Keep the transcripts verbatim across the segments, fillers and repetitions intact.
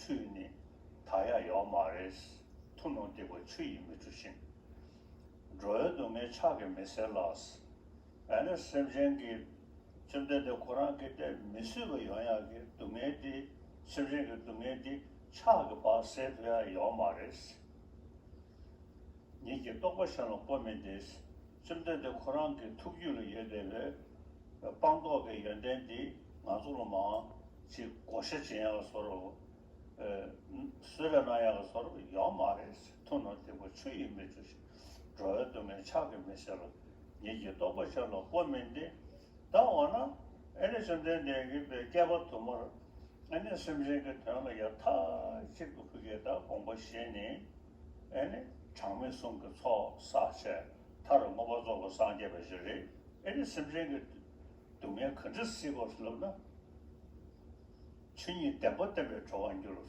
ཆུ་ནི་དག་ཡ་ཡོད་མ་རེད། ཐུབ་རྣམས་སྡིག་པ་ཆུ་ཡིས་མི་འཁྲུ་ཞིང་། འགྲོ་བའི་སྡུག་བསྔལ་ཕྱག་གིས་མི་སེལ་ལ། ཨ་ནི་སེམས་ཅན་གྱི་བཅོམ་ལྡན་འདས་ཁོ་རང་གིས་དེ་མི་བཟོད་པ་ཡོང་ཡག་གི་སྡུག་བསྔལ་འདི། སེམས་ཅན་གྱི་སྡུག་བསྔལ་འདི་ཕྱག་གིས་ཕར་སེལ་ཐུབ་ཡ་ཡོད་མ་རེད། ཉིད་ཀྱི་རྟོགས་པ་གཞན་ལ་དཔག་མིན་ཏེ། བཅོམ་ལྡན་འདས་ཁོ་རང་གི་ཐུགས་རྒྱུད་ལ་ཡོད་བསྡད་པའི་སྤངས་རྟོགས་ཀྱི་ཡོན་ཏན་འདི་ང་ཚོ་ལ་མར་ཅིག་བགོ་བཤའ་བྱེད་ཡག་བཟོ་འདྲ། ཨ། བཟོད་པ་གནང་ཡག་བཟོ་འདྲ་ཡོད་མ་རེད། ཐུབ་རྣམས་སྡིག་པ་ཆུ་ཡིས་མི་འཁྲུ་ཞིང་། འགྲོ་བའི་སྡུག་བསྔལ་ཕྱག་གིས་མི་སེལ་ལ། ཉིད་ཀྱི་རྟོགས་པ་གཞན་ལ་དཔག་མིན་ཏེ། ད་འོ་ན་ཨེ་ནི་བཅོམ་ལྡན་འདས་ཀྱིས་བཀའ་བསྐལ་པ་དུ་མར་ཨེ་ནི་སེམས་ཅན་གྱི་དོན་ལ་ཡང་མཐའ་གཅིག་ཏུ་ཕ་གིར་ད་དགོངས་པ་བཞེས་ནས། ཨེ་ནི་གྲངས་མེད་གསུམ་གྱི་ཚོགས་བསགས་བྱས། མཐར་མངོན་པར་རྫོགས་པར་སངས་རྒྱས་པ་ཞིག་རེད། ཨེ་ནི་སེམས་ཅན་གྱི་སྡུག་བསྔལ་ག་འདྲ་སེལ་དགོས་ལབ་ན། ཆོས་ཉིད་བདེན་པ་བསྟན་པས་གྲོལ་བར་འགྱུར།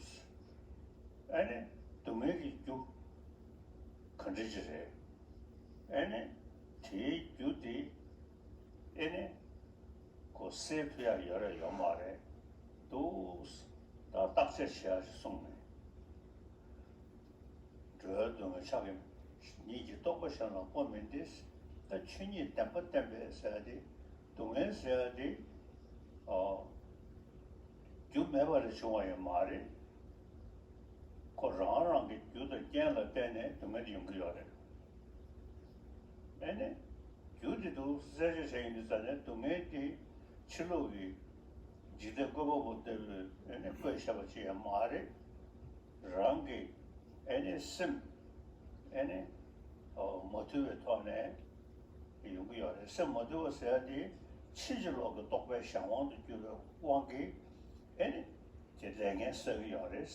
ཨེ་ནི་སྡུག་བསྔལ་གྱི་རྒྱུ་ག་འདྲ་ཅིག་རེད། ཨེ་ནི་དེའི་རྒྱུ་དེ་ཨེ་ནི་ཁོ་སེལ་ཐུབ་ཡག་ཡོད་རེད་ཡོད་མ་རེད་འདུག། ད་བརྟག་དཔྱད་བྱེད་ཡག་ཞིག་གསུངས་ནས། འགྲོ་བའི་སྡུག་བསྔལ་ཕྱག་གིས། ཉིད་ཀྱི་རྟོགས་པ་གཞན་ལ་དཔག་མིན་ཏེ། ད་ཆོས་ཉིད་བདེན་པ་བསྟན་པས་ཟེར་ཡ་དེ། སྡུག་བསྔལ་ཟེར་ཡ་དེ། ཨ། རྒྱུ་མེད་པ་ལས་བྱུང་བ་ཡང་མ་རེད། ཁོ་རང་རང་གི་རྒྱུ་དང་རྐྱེན་ལ་བརྟེན་ནས་སྡུག་བསྔལ་དེ་ཡོང་གི་ཡོད་རེད། ཨེ་ནི། རྒྱུ་དེ་འདུག་གསལ་བཤད་བྱས་ཡོང་དུས་ཙ་ནས་སྡུག་བསྔལ་དེ་ཕྱི་ལོགས་ཀྱི་འཇིག་རྟེན་བཀོད་པ་པོ་ལྟ་བུས་ཨེ་ནི་བཀོད་བཞག་པ་ཅིག་ཡང་མ་རེད། རང་གི་ཨེ་ནི་སེམས་ཨེ་ནི་མ་དུལ་བའི་ཐོག་ནས་ཡོང་གི་ཡོད་རེད། སེམས་མ་དུལ་བ་ཟེར་ཡ་དེ་ཕྱིན་ཅི་ལོག་གི་རྟོག་པའི་གཞན་དབང་དུ་གྱུར་པའི་དབང་གིས་ཨེ་ནི་དེ་ལས་ངན་བསགས་ཀྱི་ཡོད་རེད།